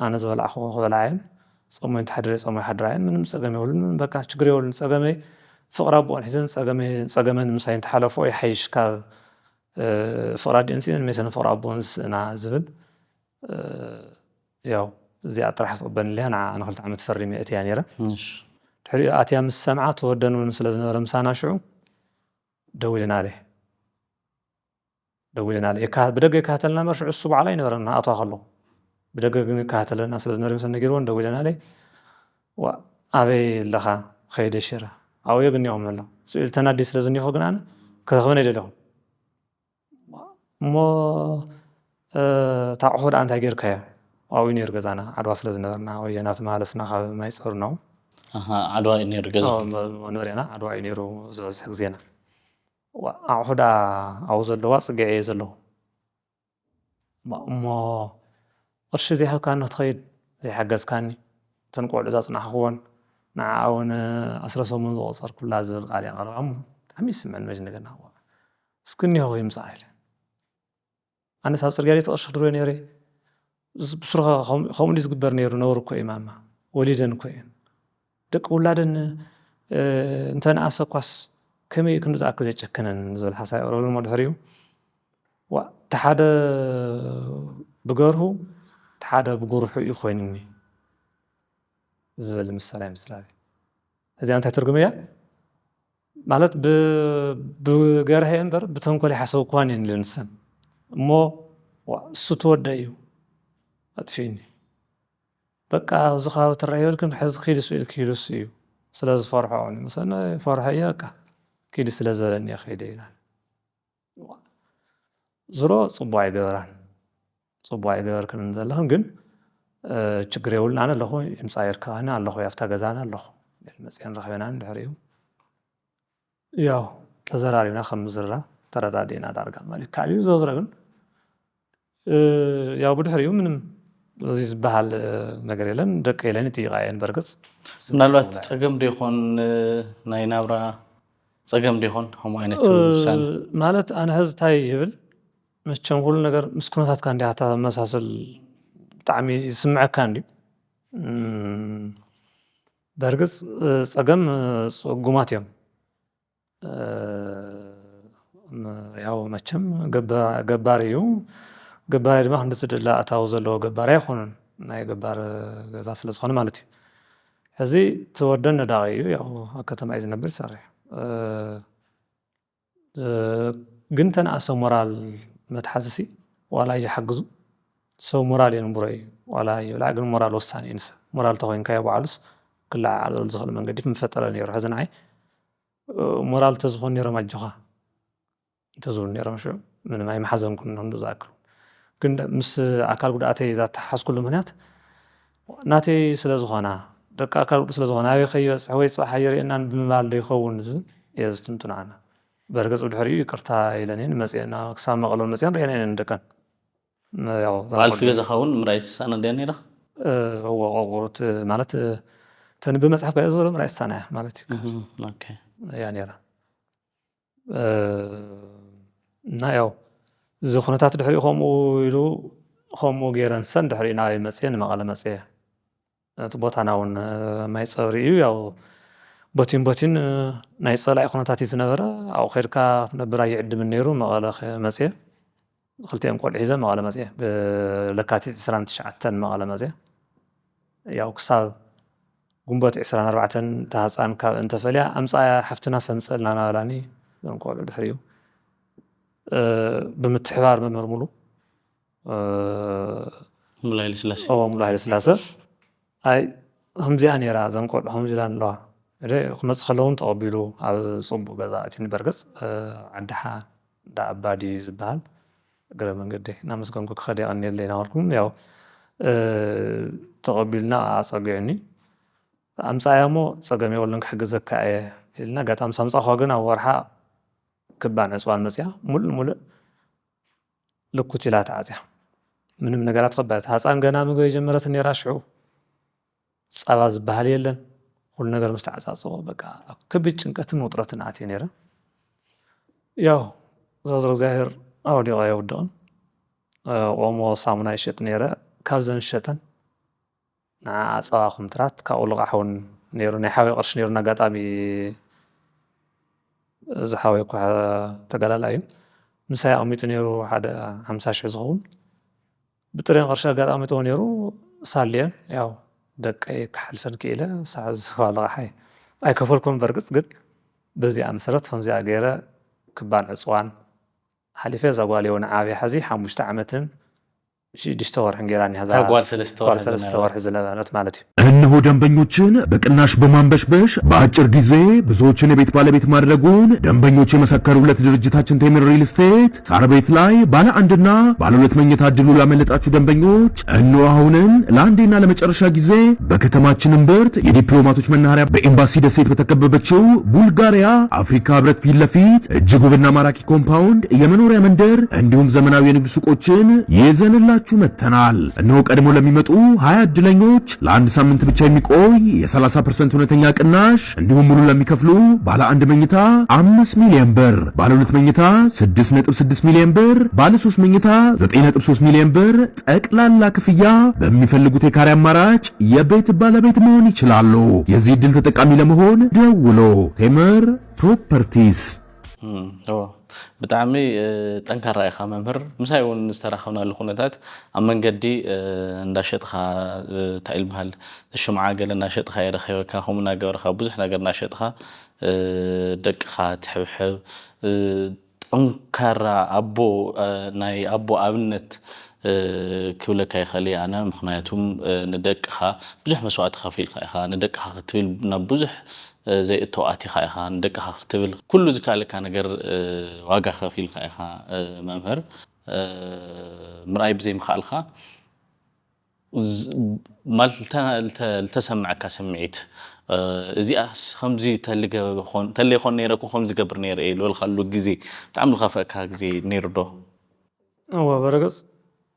ኣነ ዝበላዕኹ ክበላዓየን ፀሞይ ተሓድረ ፀሞይ ሓድራየን ምንም ፀገም የብሉን በቃ ችግር የብሉን ፀገመይ ፍቕሪ ኣቦኦን ሒዘን ፀገመን ምሳይ እንተሓለፎ ይሓይሽ ካብ ፍቕሪ ኣዲኦን ስኢነን ሜሰን ፍቕሪ ኣቦኦን ዝስእና ዝብል ያው እዚኣ ጥራሕ ትቕበል ኣለያ ንዓ ንክልተ ዓመት ፈሪመ እትያ ነይረ ድሕሪኡ ኣትያ ምስ ሰምዓ ተወደን እውን ስለ ዝነበረ ምሳና ሽዑ ደው ኢልና ኣለ ደው ኢልና ኣለ ብደገ ይከታተልና እምበር ሽዑ እሱ ባዕላ ኣይነበረን ኣትዋ ከለኹ ብደገ ግን ይከታተለና ስለ ዝነበረ መሰል ነጊርዎን ደው ኢልና ኣለ ኣበይ ኣለኻ ከይደ ሽረ ኣብዮ ግን እኒኦም ኣሎ ስኢሉ ተናዲ ስለ ዝኒኹ ግን ኣነ ክረኽበን ኣይደለኹም እሞ እታ ኣቑሑ ደኣ እንታይ ጌርካዮ ኣብኡ ነይሩ ገዛና ዓድዋ ስለ ዝነበርና ወይ ናተመላለስና ካብ ማይ ፀሩ ነው ዓድዋ እዩ ነይሩ ገዛ መንበሪና ዓድዋ እዩ ነይሩ ዝበዝሕ ግዜና ኣቑሑ ደኣ ኣብኡ ዘለዋ ፅግዐ እየ ዘለኹ እሞ ቅርሺ ዘይሃብካኒ ክትኸይድ ዘይሓገዝካኒ እተን ቆልዑ ዘፅናሕክዎን ንዓ እውን ኣስረ ሰሙን ዝቆፀርኩላ ዝብል ቃል የቐረባ እሞ ብጣዕሚ ይስምዕን መጅ ነገር ናዋ እስኪ እኒሆ ይምፃእ ኢለ ኣነስ ኣብ ፅርግያ ደይ ተቐርሺ ክድሮ ነይረ ብስሩኸ ከምኡ ድዩ ዝግበር ነይሩ ነውሪ እኮ እዩ ማማ ወሊደን እኮ እየን ደቂ ውላደን እንተንኣሰ እኳስ ከመይ ክንዲ ዝኣክል ዘጨክነን ዝብል ሓሳብ የቕረብሉ እሞ ድሕሪኡ እቲ ሓደ ብገርሁ እቲ ሓደ ብጉርሑ እዩ ኮይኑኒ ዝብል ምሳሌ ምስላል እዚኣ እንታይ ትርጉም እያ ማለት ብገርሀ እምበር ብተንኮል ይሓሰብኳን እየን ልንሰን እሞ እሱ ተወደ እዩ ኣጥፊእኒ በቃ ኣብዚ ከባቢ ትረአ ይበልክን ሕዚ ኪዲ ስኢል ኪዱ እዩ ስለ ዝፈርሖ መሰና ፈርሖ እየ በቃ ኪዲ ስለ ዝበለኒ ከይደ ይላል ዝሮ ፅቡቅ ኣይገበራን ፅቡቅ ኣይገበርክን ዘለኽን ግን ችግር የብሉን ኣነ ኣለኹ ይምፃ ይርከባኒ ኣለኹ ኣብታ ገዛና ኣለኹ መፅየን ረኺበናን ድሕሪኡ ያው ተዘራሪብና ከም ዝራ ተረዳዲእና ዳርጋ ማለት ካልዩ ዝወዝረ ግን ያው ብድሕሪኡ ምንም እዚ ዝበሃል ነገር የለን ደቂ የለን ይጥይቃ የን በርግፅ ምናልባት ፀገም ዶ ይኾን ናይ ናብራ ፀገም ዶ ይኾን ከምኡ ዓይነት ውሳነ ማለት ኣነ ሕዚ እንታይ ይብል መቸም ኩሉ ነገር ምስ ኩነታትካ እንዲያ ተመሳስል ብጣዕሚ ዝስምዐካ እንዲ በርግፅ ፀገም ፅጉማት እዮም ያው መቸም ገባሪ እዩ ገባራይ ድማ ክንዲ ዝድለ ኣታዊ ዘለዎ ገባራይ ኣይኮኑን ናይ ገባር ገዛ ስለ ዝኾነ ማለት እዩ ሕዚ ትወደን ነዳቂ እዩ ያው ኣብ ከተማ እዩ ዝነብር ይሰርሕ ግን ተንኣሰ ሞራል መትሓዝሲ ዋላ ይሓግዙ ሰብ ሞራል የንብሮ እዩ ዋላ ይብላዕ ግን ሞራል ወሳኒ እዩ ንሰብ ሞራል ተኮይንካዮ ባዕሉስ ክለዓዓለሉ ዝኽእል መንገዲ ምፈጠረ ነይሩ ሕዚ ንዓይ ሞራል ተዝኾን ነይሮም ኣጆኻ እንተዝብሉ ነይሮም ሽዑ ምንም ኣይመሓዘንኩን ንክንዱ ዝኣክሉ ግን ምስ ኣካል ጉድኣተይ ዛተሓሓዝኩሉ ምክንያት ናተይ ስለ ዝኾና ደቂ ኣካል ጉዱ ስለ ዝኾና ኣበይ ከይበፅሕ ወይ ፅባሕ ኣየርእየናን ብምባል ዶ ይኸውን ዝብል እየ ዝትንትኖ ኣነ በርግፅ ብድሕሪኡ ይቅርታ ኢለንን መፅአና ክሳብ መቐሎ መፅአን ርእየን እየን ደቀን በዓልቲ ገዛኻ እውን ምርኣይ ዝሳነ ድያ ነይራ እዎ ቆቁሩት ማለት ተን ብመፅሓፍ ጋር ዘሎ ምርኣይ ዝሳነ እያ ማለት እዩ እያ ነይራ እና ያው እዚ ኩነታት ድሕሪኡ ከምኡ ኢሉ ከምኡ ገይረን ሰን ድሕሪኡ ናበይ መፅየ ንመቐለ መፅየ እቲ ቦታና እውን ማይ ፀብሪ እዩ ያው ቦቲን ቦቲን ናይ ፀላኢ ኩነታት እዩ ዝነበረ። ኣብኡ ከድካ ክትነብር ኣይዕድምን ነይሩ። መቐለ መፅየ፣ ክልቲኦም ቆልዑ ሒዘ መቐለ መፅየ። ብለካቲት ዕስራን ትሽዓተን መቐለ መፅየ። ያው ክሳብ ግንቦት ዕስራን ኣርባዕተን እታ ህፃን ካብ እንተፈልያ ኣምፃያ ሓፍትና ሰምፀልና ናበላኒ። እዞም ቆልዑ ድሕሪኡ ብምትሕባር መምህር ሙሉ ሙሉ ሃይለስላሴ ሙሉ ሃይለስላሰ ኣይ ከምዚኣ ነይራ፣ እዘን ቆልዑ ከምዚ ኢላ ኣለዋ። ክመፅእ ከለውን ተቐቢሉ ኣብ ፅቡቅ ገዛ እቲ በርገፅ ዓድሓ እንዳ ኣባዲ ዝበሃል እግረ መንገዲ እናመስገንኩ ክኸድ የቐንየለ ይናበልኩም። ያው ተቐቢልና ኣፀጊዑኒ። ኣምፃያ እሞ ፀገም የብሉን ክሕግዘካ እየ ኢልና ኣጋጣሚ ሳምፃ ኳ ግን ኣብ ወርሓ ክባን ዕፅዋን መፅያ ሙሉእ ሙሉእ ልኩት ኢላ ተዓፅያ። ምንም ነገራት ክበለት ህፃን ገና ምግቢ የጀመረት ነራ ሽዑ። ፀባ ዝበሃል የለን። ኩሉ ነገር ምስ ተዓፃፀቆ በቃ ኣብ ከቢድ ጭንቀትን ውጥረትን ኣትየ ነረ። ያው ዘወትር እግዚኣብሔር ኣውዲቆ የውድቕን። ኦሞ ሳሙና ይሸጥ ነረ። ካብዘን ሸጠን ንዓ ፀባ ኩምትራት ካብኡ ልቓሕ እውን ነይሩ። ናይ ሓወይ ቅርሺ ነይሩ። ኣጋጣሚ እዚ ሓወይ እኳ ተጋላላይ እዩ። ምሳይ ኣቐሚጡ ነይሩ ሓደ ሓምሳ ሽሕ ዝኸውን ብጥሬን ቅርሺ ኣጋጣሚ ተው ነይሩ። ሳልየን ያው ደቀይ ክሓልፈን ክኢለ ሳዕ ዝዋ ልቓሓይ ኣይከፈልኩም። በርግፅ ግን በዚኣ መሰረት ከምዚኣ ገይረ ክባን ዕፅዋን ሓሊፈ። እዛ ጓል እውን ዓብያ ሓዚ ሓሙሽተ ዓመትን ሽዱሽተ ወርሕን ገይራ እኒሃ። እዛ ጓል ሰለስተ ጓል ወርሒ ሰለስተ ዝነበረት። ወርሒ ዝነበረት ማለት እዩ። እነሆ ደንበኞችን በቅናሽ በማንበሽበሽ በአጭር ጊዜ ብዙዎችን የቤት ባለቤት ማድረጉን ደንበኞች የመሰከሩለት ድርጅታችን ቴምር ሪል ስቴት ሳር ቤት ላይ ባለ አንድና ባለ ሁለት መኝታ እድሉ ላመለጣችሁ ደንበኞች እነሆ አሁንም ለአንዴና ለመጨረሻ ጊዜ በከተማችን እምብርት የዲፕሎማቶች መናኸሪያ በኤምባሲ ደሴት በተከበበችው ቡልጋሪያ አፍሪካ ህብረት ፊት ለፊት እጅግ ውብና ማራኪ ኮምፓውንድ የመኖሪያ መንደር እንዲሁም ዘመናዊ የንግድ ሱቆችን ይዘንላችሁ መጥተናል። እነሆ ቀድሞ ለሚመጡ ሀያ እድለኞች ለአንድ ሳምንት ብቻ የሚቆይ የ ሠላሳ ፐርሰንት እውነተኛ ቅናሽ እንዲሁም ሙሉ ለሚከፍሉ ባለ አንድ መኝታ አምስት ሚሊዮን ብር፣ ባለ ሁለት መኝታ ስድስት ነጥብ ስድስት ሚሊዮን ብር፣ ባለ ሶስት መኝታ ዘጠኝ ነጥብ ሶስት ሚሊዮን ብር ጠቅላላ ክፍያ በሚፈልጉት የካሬ አማራጭ የቤት ባለቤት መሆን ይችላሉ። የዚህ እድል ተጠቃሚ ለመሆን ደውሎ። ቴምር ፕሮፐርቲስ። እም፣ እዎ። ብጣዕሚ እ፣ ጠንካራ ኢኻ መምህር። ምሳይ እውን ዝተራኸብናሉ ኩነታት ኣብ መንገዲ እ፣ እንዳሸጥኻ እ፣ እንታይ ይበሃል ሽምዓ ገለ እንዳሸጥኻ እየ ረኺበካ። ከምኡ እናገበርካ ብዙሕ ነገር እንዳሸጥኻ እ፣ ደቅኻ ትሕብሕብ እ፣ ጠንካራ ኣቦ እ፣ ናይ ኣቦ ኣብነት እ፣ ክብለካ ይኽእል እየ ኣነ። ምኽንያቱም እ፣ ንደቅኻ ብዙሕ መስዋእቲ ከፊልካ ኢኻ። ንደቅኻ ክትብል ናብ ብዙሕ እ፣ ዘይእቶ ኣቲኻ ኢኻ። ንደቅኻ ክትብል ኩሉ ዝከኣለካ ነገር እ፣ ዋጋ ከፊልካ ኢኻ እ፣ መምህር እ፣ ምርኣይ ብዘይምኽኣልካ ዝ- ማለት ልተ- ልተ- ልተሰምዐካ ስምዒት እ፣ እዚኣስ ከምዚ ተልገ ኾን ተለይኮን ነይረ እኮ ከምዚ ገብር ነይረ እየ ዝበልካሉ ግዜ ብጣዕሚ ዝኸፍአካ ግዜ ነይሩ ዶ? እወ በረገፅ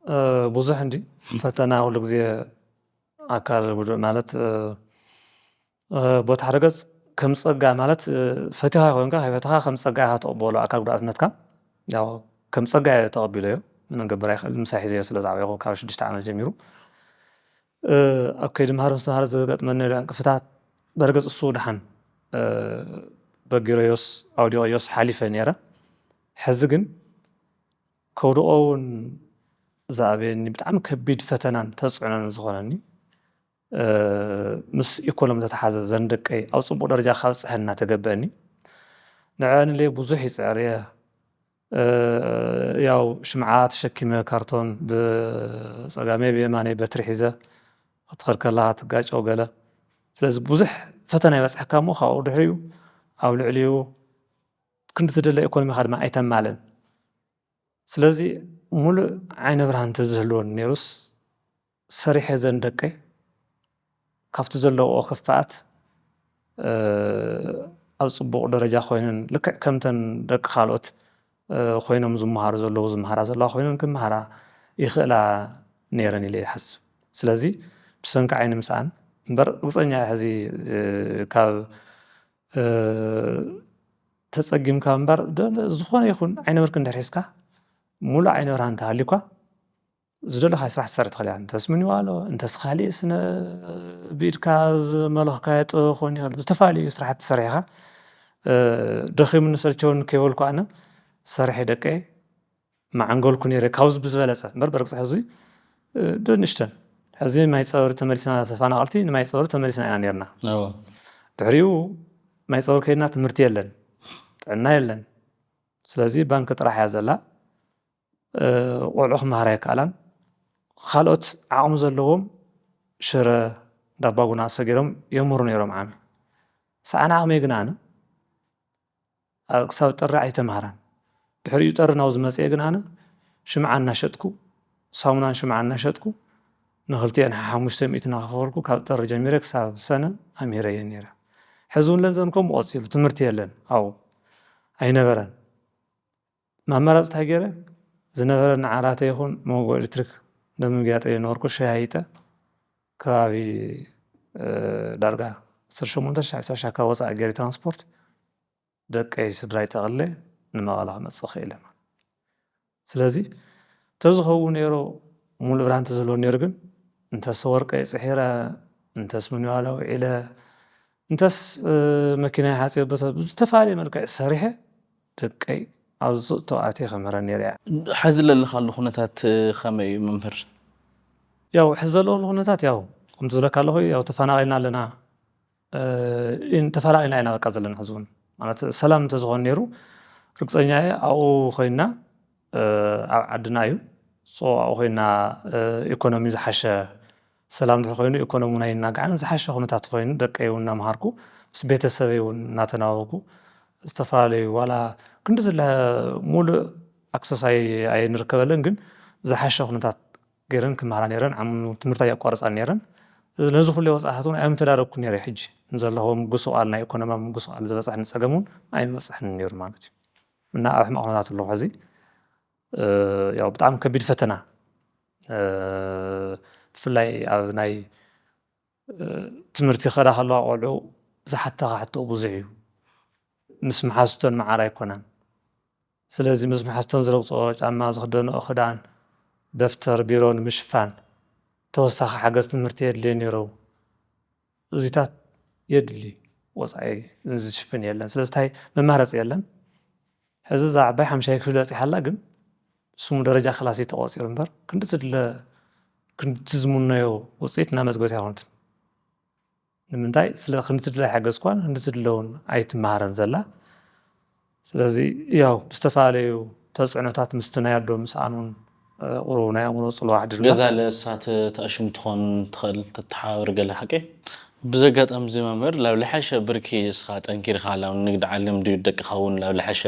እ፣ ብዙሕ እንዲ ፈተና ኩሉ ግዜ ኣካል ጉዱእ ማለት እ፣ እ፣ ቦታ ሓደ ገፅ ከም ፀጋ ማለት እ፣ ፈቲኻ ኮይንካ ከይፈተኻ ከም ፀጋ ኢኻ ተቕበሎ ኣካል ጉዳእነትካ። ያው ከም ፀጋ እየ ተቐቢለዮ። ምንም ገብር ኣይኽእል። ምሳይ ሒዘዮ ስለ ዝዓበኹ ካብ ሽዱሽተ ዓመት ጀሚሩ እ፣ ኣብ ከይዲ ምሃር ምስትምሃር ዝገጥመኒ ዕንቅፍታት በርግፅ እሱ ድሓን እ፣ በጊረዮስ ኣውዲቐዮስ ሓሊፈ ነይረ። ሕዚ ግን ከውድቆ እውን ዝኣበየኒ ብጣዕሚ ከቢድ ፈተናን ተፅዕኖን ዝኾነኒ እ፣ ምስ ኢኮኖሚ ተተሓዘ ዘን ደቀይ ኣብ ፅቡቅ ደረጃ ካብ ፅሐን እናተገበአኒ ንዕአንለ ብዙሕ ይፅዕር እየ። እ፣ ያው ሽምዓ ተሸኪመ ካርቶን ብፀጋመይ ብየማነይ በትሪ ሒዘ ክትኸድ ከለካ ትጋጨው ገለ። ስለዚ ብዙሕ ፈተና ይበፅሐካ እሞ ካብኡ ድሕሪኡ ኣብ ልዕሊኡ ክንዲ ዝደለ ኢኮኖሚካ ድማ ኣይተማልን። ስለዚ ሙሉእ ዓይነ ብርሃን እንተዝህልወኒ ነይሩስ ሰሪሐ ዘን ደቀይ ካብቲ ዘለውኦ ክፍኣት እ፣ ኣብ ፅቡቕ ደረጃ ኮይነን ልክዕ ከምተን ደቂ ካልኦት እ፣ ኮይኖም ዝመሃሩ ዘለዉ ዝመሃራ ዘለዋ ኮይነን ክመሃራ ይኽእላ ነይረን ኢለ ይሓስብ። ስለዚ ብሰንኪ ዓይኒ ምስኣን እምበር ርግፀኛ እየ ሕዚ እ፣ ካብ እ፣ ተፀጊምካ እምበር ደ- ዝኾነ ይኹን ዓይነ ብርክ እንድሕር ሒዝካ ሙሉእ ዓይነ ብርሃን እንተሃልዩካ ዝደለኻዮ ስራሕ ትሰርሕ ትኽእል ኢኻ። እንተስ ምንዋሎ፣ እንተስ ካልእ ስነ ብኢድካ ዝመለኽካዮ ጥበብ ክኾን ይኽእል። ዝተፈላለዩ ስራሕቲ ሰሪሕኻ፣ እ፣ ደኺሙኒ ሰልቸውኒ ከይበልኩ ኣነ ሰሪሐ ደቀ መዓንገልኩ ነይረ ካብዚ ብዝበለጸ። እምበር በርግጽ ሕዚ፣ እ፣ ዶ ንእሽተን። ሕዚ ማይ ጸበሪ ተመሊስና፣ ተፈናቐልቲ ንማይ ጸበሪ ተመሊስና ኢና ነርና። እዎ። ድሕሪኡ ማይ ጸበሪ ከይድና ትምህርቲ የለን፣ ጥዕና የለን። ስለዚ ባንክ ጥራሕ እያ ዘላ። እ፣ ቆልዑ ክመሃራ ይከኣላን። ካልኦት ዓቕሚ ዘለዎም ሽረ፣ ዳባጉና ሰጊሮም የምህሩ ነይሮም ዓሚ። ሰኣን ዓቕመይ ግን ኣነ ኣብ ክሳብ ጥሪ ኣይተምሃራን። ድሕሪኡ ጥሪ ናብዚ መፅኤ ግን ኣነ ሽምዓ እናሸጥኩ፣ ሳሙናን ሽምዓ እናሸጥኩ፣ ንክልቲኤን ሓሙሽተ ሚእቲ እናኸፈልኩ ካብ ጥሪ ጀሚረ ክሳብ ሰነ ኣምሂረየን ነይረ። ሕዚ እውን ለንዘን ከምኡ ቀፂሉ፣ ትምህርቲ የለን፣ ኣብኡ ኣይነበረን። ማመራፅ እንታይ ገይረ? ዝነበረ ንዓራተ ይኹን መጎ ኤሌክትሪክ ደምግያጠ ነበርኩ። ሸያይጠ ከባቢ፣ እ፣ ዳርጋ ዓሰርተ ሸሞንተ ሻዕ፣ ዓሰርተ ሻዕ ካብ ወፃኢ ገይረ ትራንስፖርት ደቀይ ስድራይ ጠቕለ ንመቐለ ክመፅእ ክኢለ። ስለዚ ተዝኸውን ነይሩ፣ ሙሉእ ብርሃን ተዝህልዎ ነይሩ፣ ግን እንተስ ወርቀይ ፅሒረ፣ እንተስ ምንዋለ ውዒለ፣ እንተስ፣ እ፣ መኪና ሓፂበ፣ ዝተፈላለየ መልክዕ ሰሪሐ ደቀይ ኣብዚ ፅእቶ ኣትየ ከምህረን ነይረ እያ። ሕዚ ለለኻሉ ኩነታት ከመይ እዩ መምህር? ያው ሕዚ ዘለኹሉ ኩነታት ያው ከምቲ ዝብለካ ኣለኹ፣ ያው ተፈናቒልና ኣለና፣ እ፣ ኢን-፣ ተፈናቒልና ኢና በቃ ዘለና። ሕዚ እውን ማለት ሰላም እንተዝኾን ነይሩ፣ ርግፀኛ እየ ኣብኡ ኮይንና፣ እ፣ ኣብ ዓድና እዩ። ሶ ኣብኡ ኮይንና፣ እ፣ ኢኮኖሚ ዝሓሸ፣ ሰላም ድሕሪ ኮይኑ ኢኮኖሚ ናይ እናጋዕን ዝሓሸ ኩነታት ኮይኑ ደቀይ እውን እናምሃርኩ ምስ ቤተሰበይ እውን እናተናወጉ ዝተፈላለዩ ዋላ ክንዲ ዝለ ሙሉእ ኣክሰስ ኣይ-፣ ኣይንርከበለን፣ ግን ዝሓሸ ኩነታት ገይረን ክመሃራ ነይረን። ዓም ትምህርቲ ኣየቋርፃን ነይረን። ነዚ ኩሉ ወፃኢታት እውን ኣይምተዳረግኩ ነይረ። ሕጂ ንዘለዎም ጉስቋል ናይ ኢኮኖሚ ጉስቋል ዝበፅሐኒ ፀገም እውን ኣይመፅሐኒ ነይሩ ማለት እዩ። እና ኣብ ሕማቕ ኩነታት ኣለኹ ሕዚ። እ፣ ያው ብጣዕሚ ከቢድ ፈተና፣ እ፣ ብፍላይ ኣብ ናይ፣ እ፣ ትምህርቲ ከዳ ከለዋ ቆልዑ ዝሓተኻ ሕቶ ብዙሕ እዩ። ምስ መሓዙተን መዓር ኣይኮነን። ስለዚ ምስ መሓዙተን ዝረግፅኦ ጫማ፣ ዝኽደንኦ ክዳን፣ ደፍተር፣ ቢሮ ንምሽፋን ተወሳኺ ሓገዝ ትምህርቲ የድልየ ነይሩ። እዚታት የድሊ፣ ወፃኢ ዝሽፍን የለን። ስለዚ እንታይ መማረፂ የለን። ሕዚ እዛ ዓባይ ሓምሻይ ክፍሊ በፂሓ ኣላ፣ ግን ስሙ ደረጃ ክላስ እዩ ተቆፂሩ እምበር ክንዲ ዝድለ፣ ክንዲ ዝምነዮ ውፅኢት እናመዝገበት ኣይኮነትን። ንምንታይ? ስለ ክንዲ ዝድለ ኣይሓገዝኳን፣ ክንዲ ዝድለ እውን ኣይትመሃረን ዘላ። ስለዚ ያው ብዝተፈላለዩ ተፅዕኖታት ምስቲ ናይ ኣዶ ምስኣን እውን፣ እ፣ ቁሩብ ናይ ኣእምሮ ፅልዋ ኣሕዲርና። ገዛ ለእሳት ተኣሽም ትኾን ትኽእል፣ ተተሓባብር ገለ ሓቂ? ብዘጋጣሚ እዚ መምህር ላብ ልሓሸ ብርኪ እስኻ ጠንኪርካ ላብ ንግዲ ዓለም ድዩ ደቅኻ እውን ላብ ልሓሸ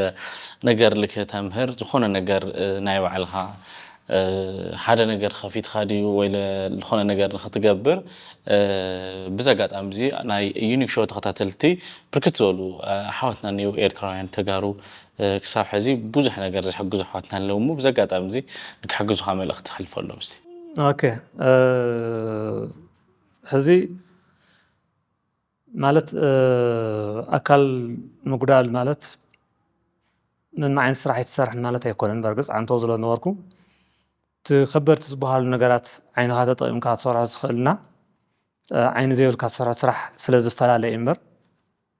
ነገር ልክተምህር ዝኾነ ነገር፣ እ፣ ናይ ባዕልኻ፣ እ፣ ሓደ ነገር ከፊትካ ድዩ ወይ ለ-፣ ዝኾነ ነገር ንኽትገብር፣ እ፣ ብዘጋጣሚ እዚ ናይ ዩኒክ ሾው ተኸታተልቲ ብርክት ዝበሉ፣ እ፣ ኣሕዋትና እኒው ኤርትራውያን ተጋሩ፣ እ፣ ክሳብ ሕዚ ብዙሕ ነገር ዝሕግዙ ኣሕዋትና ኣለዉ እሞ ብዘጋጣሚ እዚ ንክሕግዙኻ መልእኽቲ ተሕልፈሎም እስቲ። ኦኬ፣ እ፣ ሕዚ ማለት፣ እ፣ ኣካል ምጉዳል ማለት ምንም ዓይነት ስራሕ ኣይትሰርሕን ማለት ኣይኮነን። በርግፅ ዓንቶ ዝለ ነበርኩ እቲ ከበድቲ ዝበሃሉ ነገራት ዓይንኻ ተጠቒምካ ትሰርሖ ትኽእልና፣ እ፣ ዓይኒ ዘይብልካ ትሰርሖ ስራሕ ስለ ዝፈላለ እዩ እምበር፣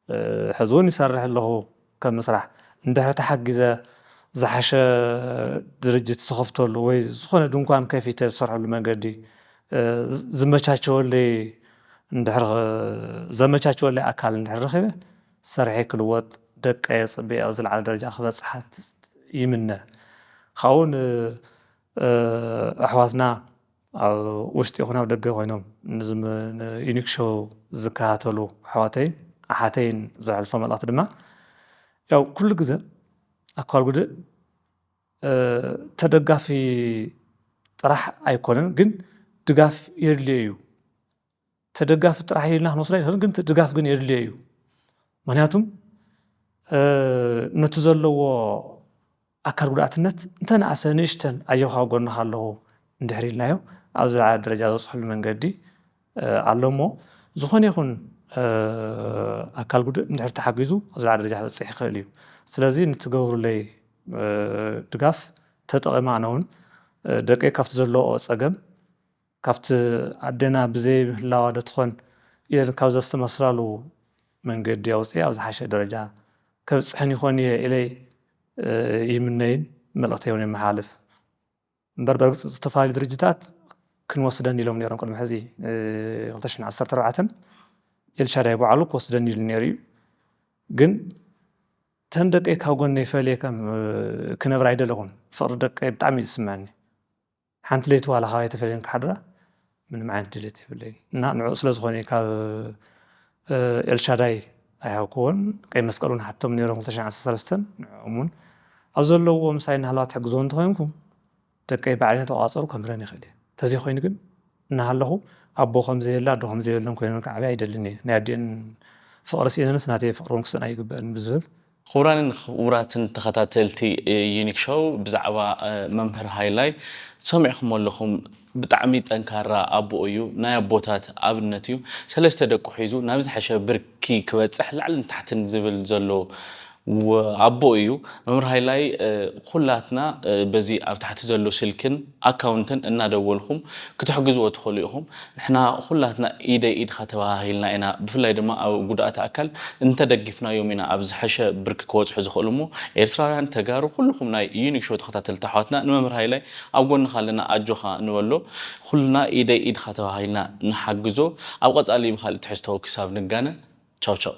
እ፣ ሕዚ እውን ይሰርሕ ኣለኹ ከም ምስራሕ። እንድሕር ተሓጊዘ ዝሓሸ ድርጅት ዝኸፍተሉ ወይ ዝኾነ ድንኳን ከፊተ ዝሰርሐሉ መንገዲ፣ እ፣ ዝመቻቸወለይ እንድሕር፣ ዘመቻቸወለይ ኣካል እንድሕር ረኺበ፣ ሰርሐ ክልወጥ፣ ደቀ የፅበየ ኣብ ዝለዓለ ደረጃ ክበፅሓ ይምነ። ካብኡ ን-፣ እ፣ ኣሕዋትና ኣብ ውሽጢ ይኹን ኣብ ደገ ኮይኖም ንዝም-፣ ንዩኒክ ሾው ዝከታተሉ ኣሕዋተይን ኣሓተይን ዘሕልፎ መልእኽቲ ድማ፣ ያው ኩሉ ግዜ ኣካል ጉዱእ፣ እ፣ ተደጋፊ ጥራሕ ኣይኮነን፣ ግን ድጋፍ የድልዮ እዩ። ተደጋፊ ጥራሕ ኢልና ክንወስዶ ኣይንኽእልን፣ ግን ድጋፍ ግን የድልዮ እዩ። ምኽንያቱም፣ እ፣ ነቲ ዘለዎ ኣካል ጉድኣትነት እንተንኣሰ ንእሽተን ኣየኻ ጎንኻ ኣለኹ እንድሕር ኢልናዮ፣ ኣብ ዝለዓለ ደረጃ ዝበፅሐሉ መንገዲ፣ እ፣ ኣሎ እሞ፣ ዝኾነ ይኹን፣ እ፣ ኣካል ጉዱእ እንድሕር ተሓጊዙ ኣብ ዝለዓለ ደረጃ ክበፅሕ ይኽእል እዩ። ስለዚ ንትገብሩለይ፣ እ፣ ድጋፍ ተጠቒመ ኣነ እውን ደቀይ ካብቲ ዘለዎ ጸገም ካብቲ ኣዴና ብዘይ ምህላዋ ዶ ትኾን ኢለን ካብ ዘስተመስላሉ መንገዲ ኣውፅኤ ኣብ ዝሓሸ ደረጃ ከብፅሐን ይኾን እየ ኢለይ ይምነይን መልእኽቲ እውን የመሓላልፍ። እምበር በርግፅ ዝተፈላለዩ ድርጅታት ክንወስደን ኢሎም ነይሮም ቅድሚ ሕዚ 2014 ኤልሻዳይ ባዕሉ ክወስደን ኢሉ ነይሩ እዩ። ግን ተን ደቀይ ካብ ጎነይ ፈልየ ከም ክነብር ኣይደለኹን። ፍቕሪ ደቀይ ብጣዕሚ እዩ ዝስምዐኒ። ሓንቲ ለይቲ ዋላ ካባይ ተፈልየን ክሓድራ ምንም ዓይነት ድሌት የብለይ እና ንዕኡ ስለ ዝኾነ ካብ ኤልሻዳይ ኣይሃብክዎን። ቀይ መስቀል እውን ሓቶም ነይሮም 2013 ንዕኦም እውን ኣብ ዘለዎ ምሳይ እናሃለዋ ትሕግዝዎ እንተኮይንኩም ደቀይ ባዕለይ ተቋፀሩ ከምረን ይኽእል እየ። ተዘይኮይኑ ግን እናሃለኹ ኣቦ ከም ዘየለ ኣዶ ከም ዘየለን ኮይነን ክዓብያ ኣይደልን እየ። ናይ ኣዲአን ፍቕሪ ስኢነንስ ናተይ ፍቕሪ እውን ክስእና ኣይግበእን ብዝብል ክቡራንን ክቡራትን ተኸታተልቲ ዩኒክ ሾው ብዛዕባ መምህር ሃይላይ ሰሚዕኹም ኣለኹም። ብጣዕሚ ጠንካራ ኣቦ እዩ። ናይ ኣቦታት ኣብነት እዩ። ሰለስተ ደቁ ሒዙ ናብ ዝሐሸ ብርኪ ክበፅሕ ላዕልን ታሕትን ዝብል ዘሎ ኣቦ እዩ። መምህር ሃይላይ ኩላትና በዚ ኣብ ታሕቲ ዘሎ ስልክን ኣካውንትን እናደወልኩም ክትሕግዝዎ ትኽእሉ ኢኹም። ንሕና ኩላትና ኢደይ ኢድካ ተባሃሂልና ኢና ብፍላይ ድማ ኣብ ጉድኣት ኣካል እንተደጊፍናዮም ኢና ኣብ ዝሐሸ ብርኪ ክበፅሑ ዝኽእሉ እሞ ኤርትራውያን ተጋሩ ኩልኹም ናይ ዩኒክ ሾው ተኸታተልቲ ኣሕዋትና ንመምህር ሃይላይ ኣብ ጎንኻ ኣለና ኣጆኻ ንበሎ። ኩልና ኢደይ ኢድካ ተባሃሂልና ንሓግዞ። ኣብ ቀፃሊ ብካልእ ትሕዝቶ ክሳብ ንጋነ ቻው ቻው።